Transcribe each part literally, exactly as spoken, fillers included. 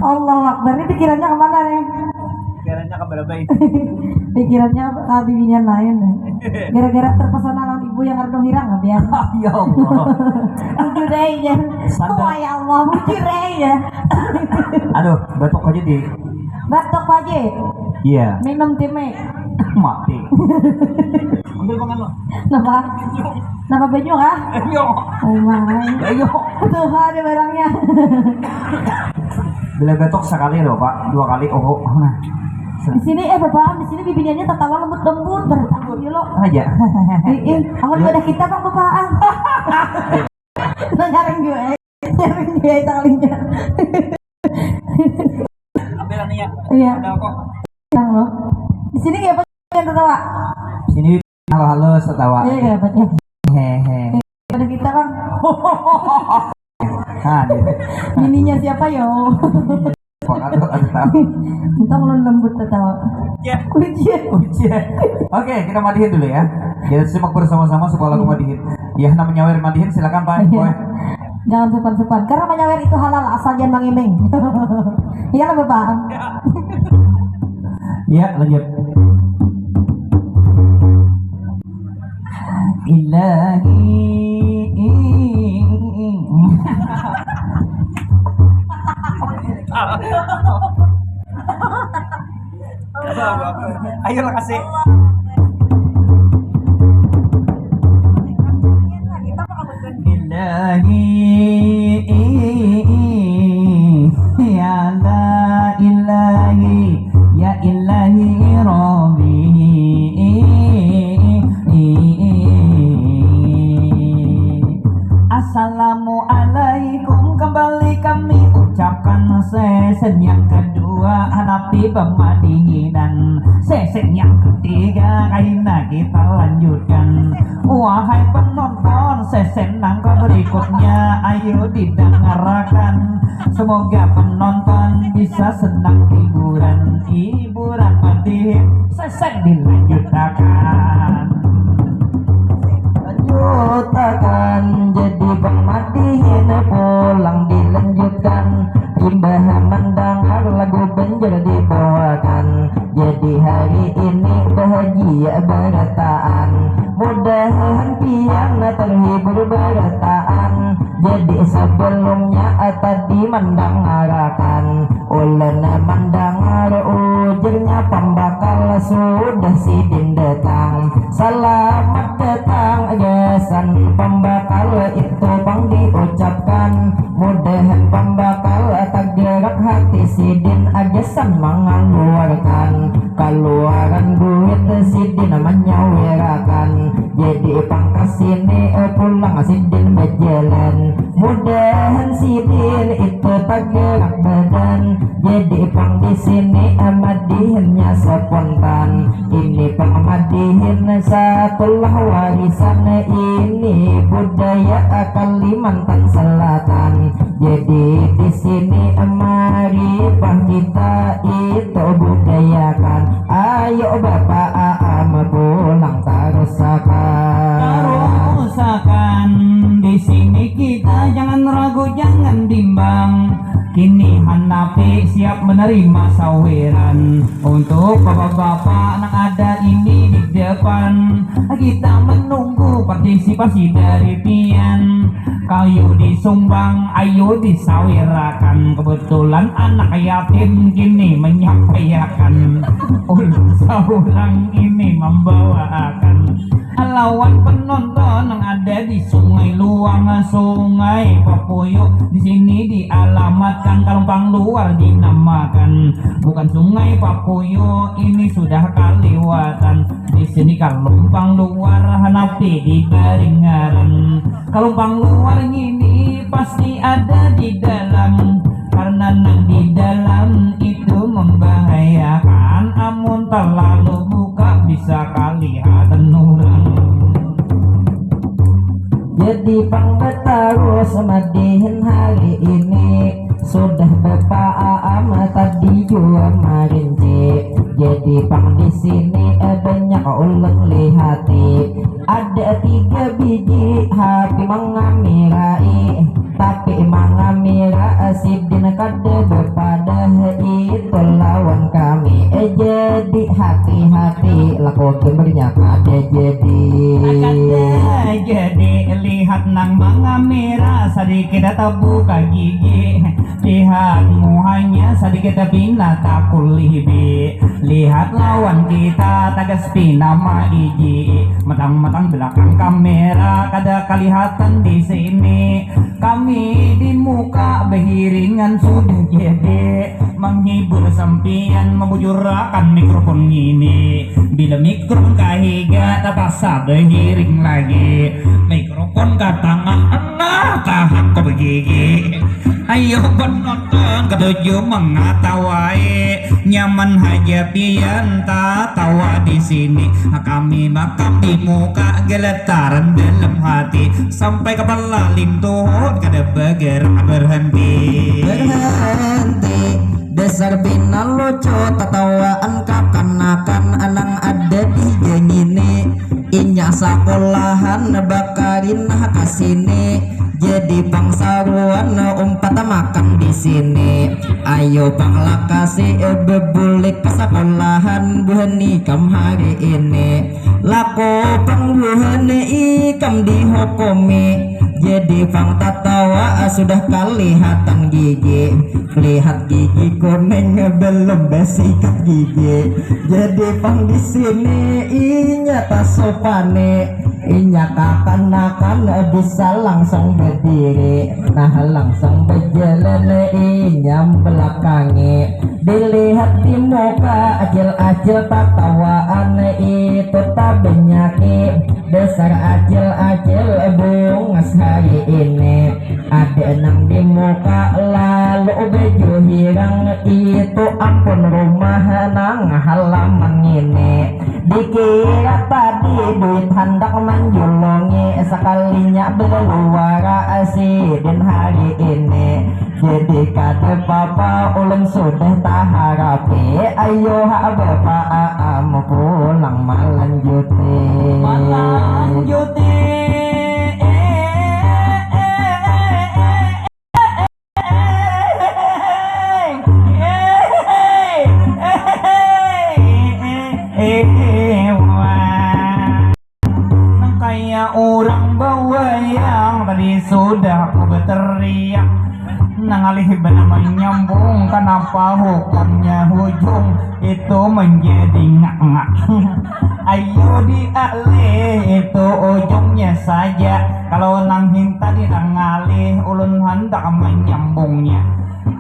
Allahu Akbar. Ini pikirannya kemana nih? Pikirannya ke balabai. Pikirannya ke bibinian lain nih. Gara-gara terpesona lawan ibu yang renung hirang, biar. Ya Allah. Bujur deh ya. Sadar. Oh ya Allah, bujur deh ya. Aduh, batuk aja di Batuk aja. Iya, Minum timi. Mati. Ambil makan lo. Kenapa? Kenapa banyu kah? Ayo. Oh my. Ayo. Tuh ada barangnya. Bila batuk sekali loh, Pak, dua kali, oh. Nah. Di sini eh bapak, di sini bibiniannya tertawa lembut-lembut, bertahan dulu. Aja. Ih, ih, amun wadah kita bang bapak. Nah, nyaring juga eh. Nyaring juga itu kalinya. Ambil nih ya. Iya, Ada kok. yang lo. Di sini kayak apa yang tertawa? Sini halo-halo setawa. Iya, iya, betul. Hehe. Wadah kita bang. Nah, dia. Bininya siapa yo? Kok ada ada tahu. Entah lo lembut tertawa. Ya. Kucing. Ujian. Oke, kita madihin dulu ya. Kita simak bersama-sama sekolah madihin. Ya, namanya nyawer madihin silakan Pak. Iya. Boy. Jangan sopan-sopan. Karena menyawer itu halal asal jangan mangiming. Iya lah bapak. Ya, lanjut. Ilahi. Ayo lah kasih. Ilahi, ya la ilahi, ya ilahi Rabbi. Assalamualaikum, kembali kami ucapkan sesen yang kedua, hanapi pemadihinan sesen yang ketiga, kaina kita lanjutkan. Wahai penonton, sesen nang berikutnya ayo didangarakan. Semoga penonton bisa senang hiburan, hiburan madihin sesen dilanjutakan. Lanjutakan, jadi pang madihin pulang dilanjutkan. Imbah mendangar lagu banjar dibawakan, jadi hari ini bahagia barataan. Mudahan pian terhibur barataan. Jadi sebelumnya tadi mandangarakan, ulun mandangar ujarnya pambakal sudah sidin datang. Selamat datang gasan pambakal, itu pang diucapkan. Mudahan pambakal tagerak hati sidin gasan mangaluarkan kaluaran duit sidin manyawirakan. Jadi pang kasini pulang sidin bajalan. Mudahan sidin itu tagerak badan. Jadi pang di sini madihinnya spontan. Ini pang madihin satulah warisan, ini budaya Kalimantan Selatan. Jadi di sini mari pang kita itu budayakan. Ayo Bapak Aam pulang tarusakan. Tarusakan. Di sini kita jangan ragu, jangan bimbang. Kini hanapi siap menerima sawiran. Untuk bapak-bapak nang ada ini di depan, kita menunggu partisipasi dari pian. Kayu disumbang, ayu disawirakan. Kebetulan anak yatim kini menyampaiakan. Ulun saurang ini membawaakan. Lawan penonton nang ada di Sungai Luang, Sungai Papuyu. Di sini dialamatkan, Kalumpang Luar dinamakan. Bukan Sungai Papuyu, ini sudah kaliwatan. Di sini Kalumpang Luar, hanapi dibari ngaran. Kalumpang Luar ngini pasti ada di dalam, karena nang di dalam itu membahayakan. Amun terlalu buka bisa kalihatan urang. Jadi pang batarus madihin hari ini, sudah bapaam tadi jua marinci. Jadi pang di sini eh, banyak ulun lihati. Ada tiga biji hapi mangamirai, tapi mangamira Sebenarnya kada jadi. Kada jadi, lihat nang mangamera, sadikit tabuka gigi. Lihat muhanya, sadikit pina takulih bi. Lihat lawan kita, tagas pina maiji. Matang-matang belakang kamera, kada kalihatan di sini. Kami di muka behiringan sudah jadi. Menghibur sampian, membujurakan mikrofon ngini. Bila mikrofon kahiga, tapaksa behiring lagi. Mikrofon ka tangah, nah, tahan ko begigi. Ayo penonton ketujuh mengatawai. Nyaman haja pian tatawa di sini. Kami makam di muka, geletaran dalam hati. Sampai kepala lintuh, kada bergerak berhenti. Berhenti. Dasar pina lucu tatawaan kakanakan nang ada di geng ini. Inya sakulahan bakarinah ka sini. Jadi pang saruan umpat makan di sini. Ayo pang lakasi bebulik ka sakulahan buhan ikam hari ini. Laku pang buhan ikam dihukumi. Jadi pang tatawa sudah kalihatan gigi. Lihat gigi kuning belum basikat gigi. Jadi pang di sini inya tasupani. Inya kakanakan bisa langsung berdiri. Nah, langsung berjalan inya belakangi. Dilihat di muka acil-acil tatawaan itu tabenyaki. Dasar acil-acil bungas hari ini. Ada nang di muka lalu baju hirang itu ampun rumah nang halaman ngini. Dikira tadi duit handak manjulungi, sakalinya belaluara sidin hari ini. Jadi kada papa ulun sudah taharapi, ayo ha bapa aam pulang malanjuti. Malanjuti. Nang kaya urang bawayang, tadi sudah aku berteriak. Nang alih banar manyambung, kanapa hukumnya hujung itu menjadi ngak-ngak. Ayo dialih itu ujungnya saja. Kalau nang hinta di nang ngalih, ulun handak manyambungnya.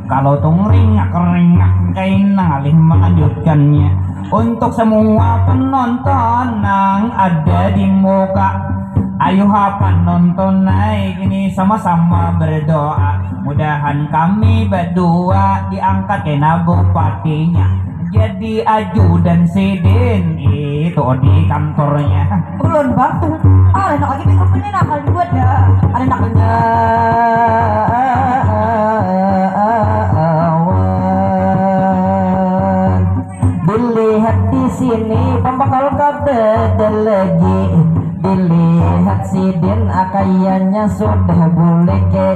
Kalau tung ringak-ringak, kaina ngalih melanjutkannya. Untuk semua penonton nang ada di muka, ayo ha penonton naik ini sama-sama berdoa. Mudahan kami berdua diangkat kena bupatinya. Jadi ajudan sidin itu di kantornya. Ulun bang, ah, enak lagi mikrofon ini nakal juga dah. Ada nakalnya. Dilihat di sini pembakal kabeda lagi. Dilihat sidin akayanya sudah bulik ke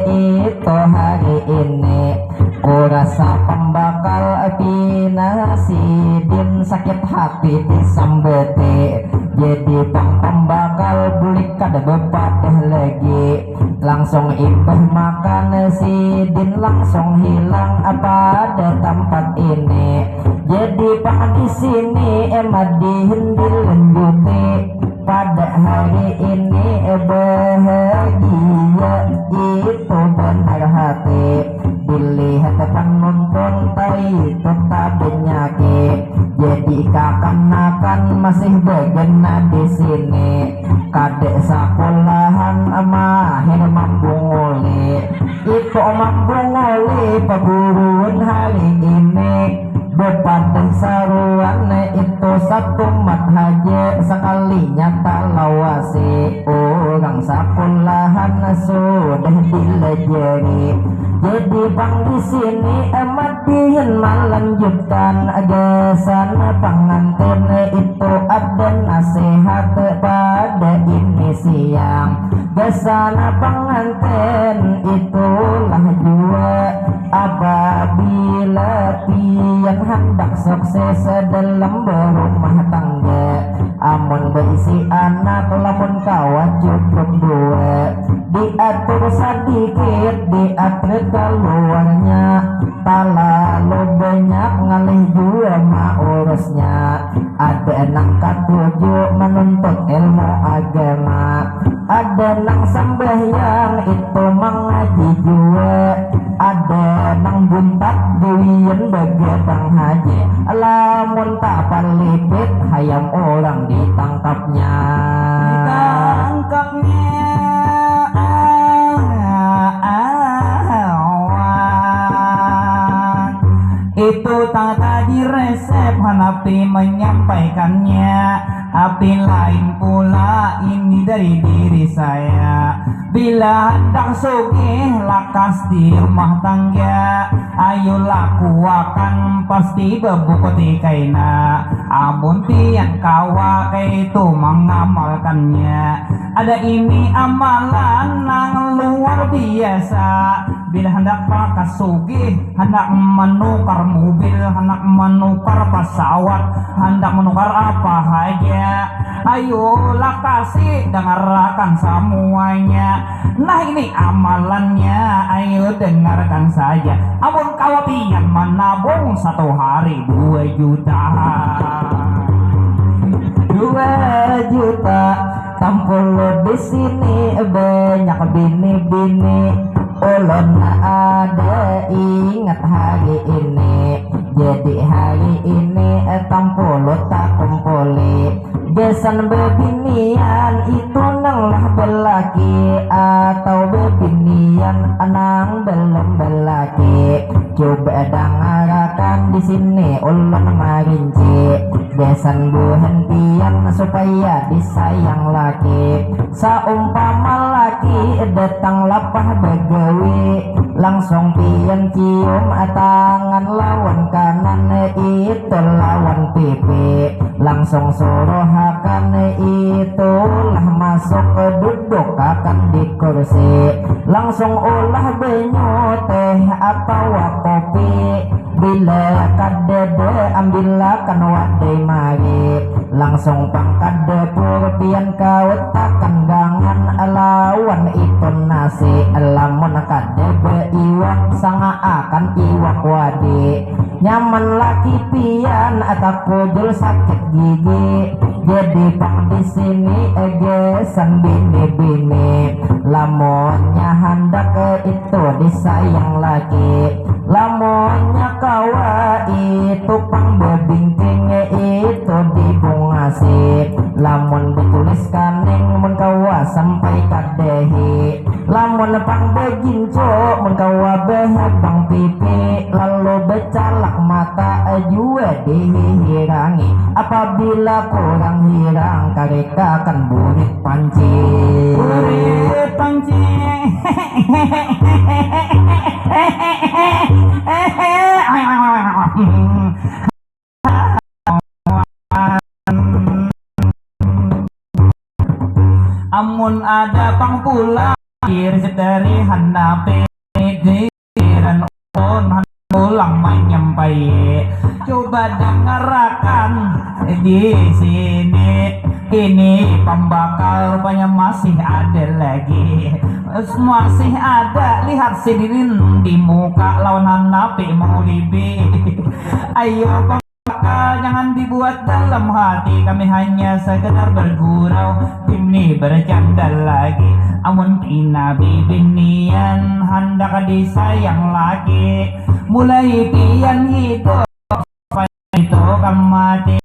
itu hari ini. Kurasa pembakal pina sidin sakit hati disambeti. Jadi pang pembakal bulik kada bepadah lagi. Langsung imbah makan sidin langsung hilang pada tempat ini. Jadi pang di sini emadihin dilanjuti. Pada hari ini bahagia itu benar hati. Dilihat penonton tai tetap benyaki. Jadi kakanakan masih begena di sini. Kada sakulahan mahir mambunguli. Itu mambunguli paguruan hari ini. Bepadah saruan itu satumat haja sakalinya talawasi. Urang sakulahan sudah dilajari. Jadi pang di sini emadihin malanjutkan gasan pangantin itu ada nasihat pada ini siang. Gasan pangantin itulah jua apabila pian handak sukses dalam berumah tangga. Amun baisi anak, lamun kawa cukup dua, diatur sadikit, diatur kaluarnya, talalu banyak ngalih jua maurusnya. Ada nang katuju manuntut ilmu agama, ada nang sambahyang itu mangaji jua, ada nang buntat gawian bagadang haja. Lamun tapalipit hayam urang ditangkapnya. Ditangkapnya. Itu tadi resep hanapi menyampaikannya. Tapi lain pula ini dari diri saya. Bila handak sugih lakas di rumah tangga, ayo lakuakan pasti bebukuti kaina. Amun pian kawa kaitu mangamalkannya, ada ini amalan nang luar biasa. Bila handak lakas sugih, handak manukar mubil, handak manukar pasawat, handak manukar apa haja, ayo lakasi dangarakan samuanya. Nah, ini amalannya, ayo dengarkan saja. Amun kawa pian manabung satu hari dua juta. Dua juta. Tampulu di sini banyak bini-bini. Ulun ada ingat hari ini. Jadi hari ini, eh, tampulu takumpuli. Gasan bebinian itu nang lah belaki atau bebinian nang belum belaki. Coba dangarakan di sini ulun marinci. Gasan buhan pian supaya disayang laki. Saumpama laki datang lapah bagawi, langsung pian cium tangan lawan kanan itu lawan pipi. Langsung suruhakan itu lah masuk, dudukakan di kursi. Langsung ulah banyu, teh atawa kopi. Bila kadada, ambilakan wadai mari. Langsung pang ka dapur pian kautakan gangan lawan itu nasi. Lamun kada baiwak, sangaakan iwak wadi. Nyaman laki pian, takujul sakit gigi. Jadi pang di sini gasan bini-bini. Lamunnya handak itu disayang laki. Lamunnya kawa itu pang babingking itu dibungasi. Lamun batulis kaning mun kawa sampai ka dahi. Lamun pang bagincu mun kawa bahabang pipi lalu bacalak mata jua dihihirangi. Apabila kurang hirang karikakan burit panci. Burit panci. Amun ada pang pulang resep dari hanapi, jiran ulun handak pulang manyampai. Coba dangarakan di sini. Ini pambakal rupanya masih ada lagi. Masih ada, lihat sidinin di muka lawan hanapi mangulibi. Ayo pambakal, jangan dibuat dalam hati, kami hanya sekedar bergurau. Bini bercanda lagi. Amun pina bibinian handak disayang lagi, mulai pian hidup itu kam mati.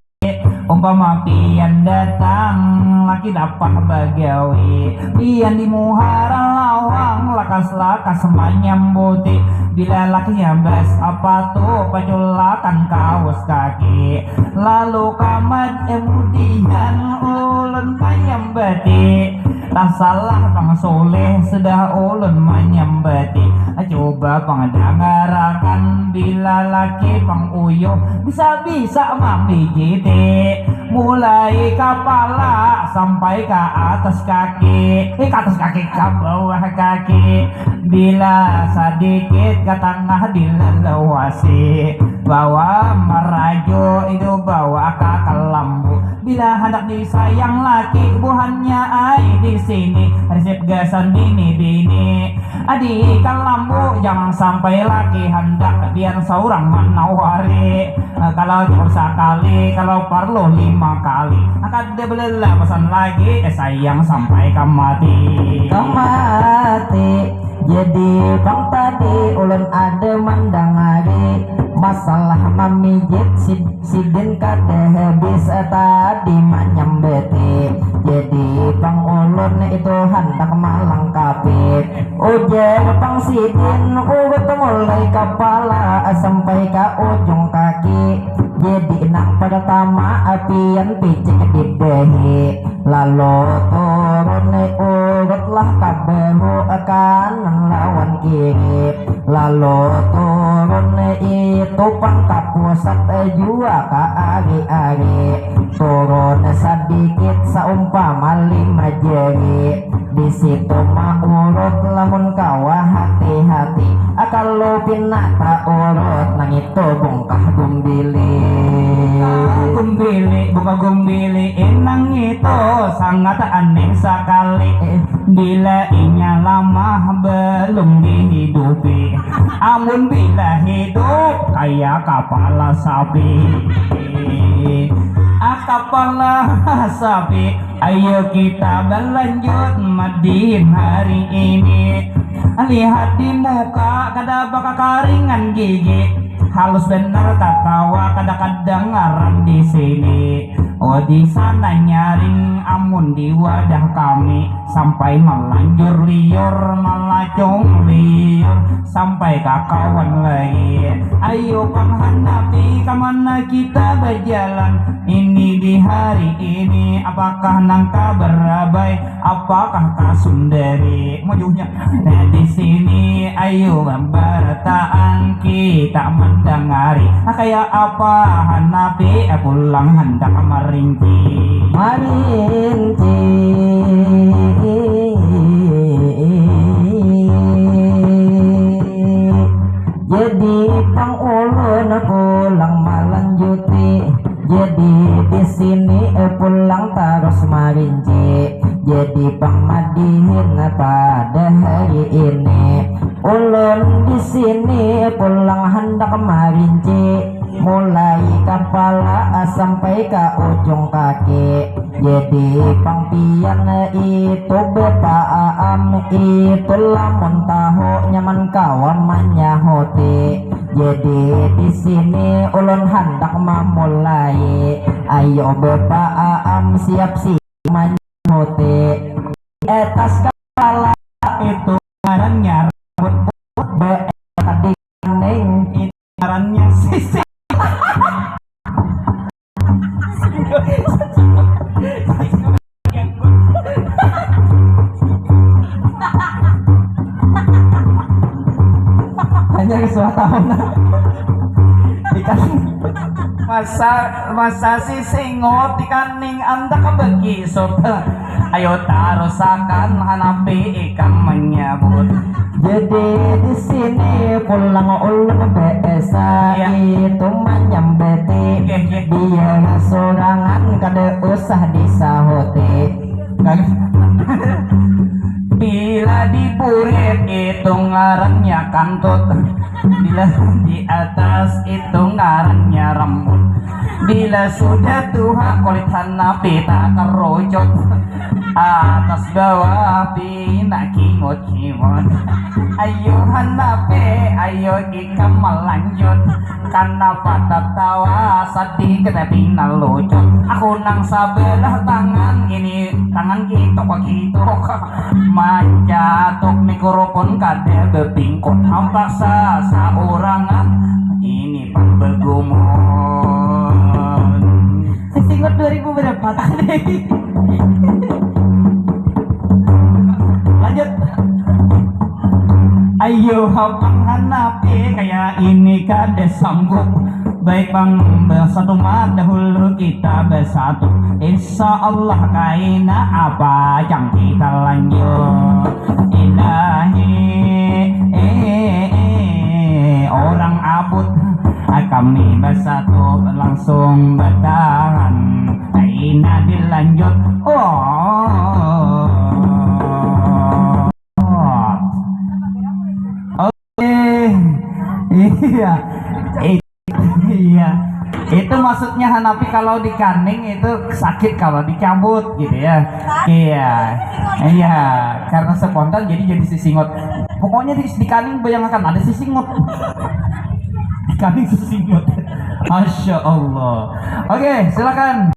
Umpama pian datang laki lapah bagawi, pian di muhara lawang lakas-lakas manyambuti. Bila lakinya basapatu paculakan kaus kaki, lalu kamat kemudian ulun manyambati. Tasalah pang sulih sudah ulun manyambati. Coba pang dangarakan bila laki pang uyuh bisa-bisa mamijiti mulai kapala sampai ka atas kaki, eh, ka atas kaki, ka bawah kaki. Bila sadikit Ka tangah dilelewasi, bawa merajuk itu, bawa ka kalambu. Bila handak disayang laki, buhannya ai di sini, resip gasan bini-bini. Adi kalambu, jangan sampai laki handak pian saurang manawari. Eh, kalau jauh sakali, kalau parlu lima kali. Kada belelapasan lagi, eh, sayang sampai ka mati. Ka mati. Jadi pang tadi ulun ada mandangari masalah mamijit sid-, sidin kada habis, eh, tadi manyambati. Jadi pang ulun itu handak malangkapi. Ujar pang sidin, urut mulai kapala sampai ka ujung kaki. Jadi nang pertama pian picik di dahi, lalu turun urutlah ka bahu kanan lawan kiri, lalu turun itu pang ka pusat jua ka ari-ari, turun sadikit saumpama lima jari. Di situ maurut lamun kawa hati-hati. Ah, kalau pina taurut nang itu bungkah gumbili. Gumbili, bungkah gumbili, inang itu sangat aneh sakali. Eh. Bila inya lamah belum dihidupi, amun bila hidup kaya kapala sapi. Ah, kapala sapi. Ayo kita balanjut madin hari ini. Lihat di muka kada bakakaringan gigi. Halus benar tatawa kada kadangaran di sini. Oh, di sana nyaring, amun di wadah kami sampai malanjur liur, malacung liur sampai ka kawan lagi. Ayo pang hanapi, ka mana kita bajalan ini di hari ini? Apakah nang ka barabai? Apakah ka sundari? Mujuhnya. Nah, di sini ayo barataan kita mandangari. Ah, kaya apa hanapi, eh, pulang handak marinci. Marinci. Jadi pang ulun pulang malanjuti. Jadi di sini, eh, pulang tarus marinci. Jadi pang madihin pada hari ini. Ulun di sini pulang handak marinci. Mulai kapala sampai ka ujung kaki. Jadi pang pian itu bapaam itu lamun tahu nyaman kawa manyahuti. Jadi di sini ulun handak mamulai. Ayo bapaam siap-siap manyahuti. Etas kapala itu ngarannya rambut, be tadi kaning itu ngarannya sisi. Hanya kesuatan. Ikan masa, masa si singot ikan ning andak bagi sop. Ayo tarusakan hanapi ikam menyebut. Jadi di sini pulang ulun biasa. Iya. Itu menyambeti. Iya, iya. Dia sorangan kada usah disahuti. Kan? Bila di burit itu ngarannya kantut. Bila di atas itu ngarannya rambut. Bila sudah tuha kulit hanapi tak kerucut. Atas bawah pina kimut-kimut. Ayo hanapi, ayo ikam melanjut. Kanapa tatawa sadikit pina lucut. Aku nang sabelah tangan ini, tangan kituk-kituk. Mancatuk mikrofon kada bebingkut. Ampaksa saurangan ini pang begumut. Sisingut dua ribu berapa tadi? Lanjut. Ayo hapang hanapi kaya ini kada sanggup. Baik pang bersatu mah dahulu kita bersatu. Insya Allah kaina apa jang kita lanjut. Ilahi, eh, eh, eh. Orang abut, kami bersatu langsung bertahan. Aina dilanjut. Oh. Oke. Iya. Iya. Itu maksudnya Hanapi kalau dikaning itu sakit kalau dicabut gitu ya. Iya. Iya, karena spontan jadi jadi sisingot. Pokoknya di, dikaning bayangkan ada sisingot. Dikaning sisingot. Masya Allah. Oke, silakan.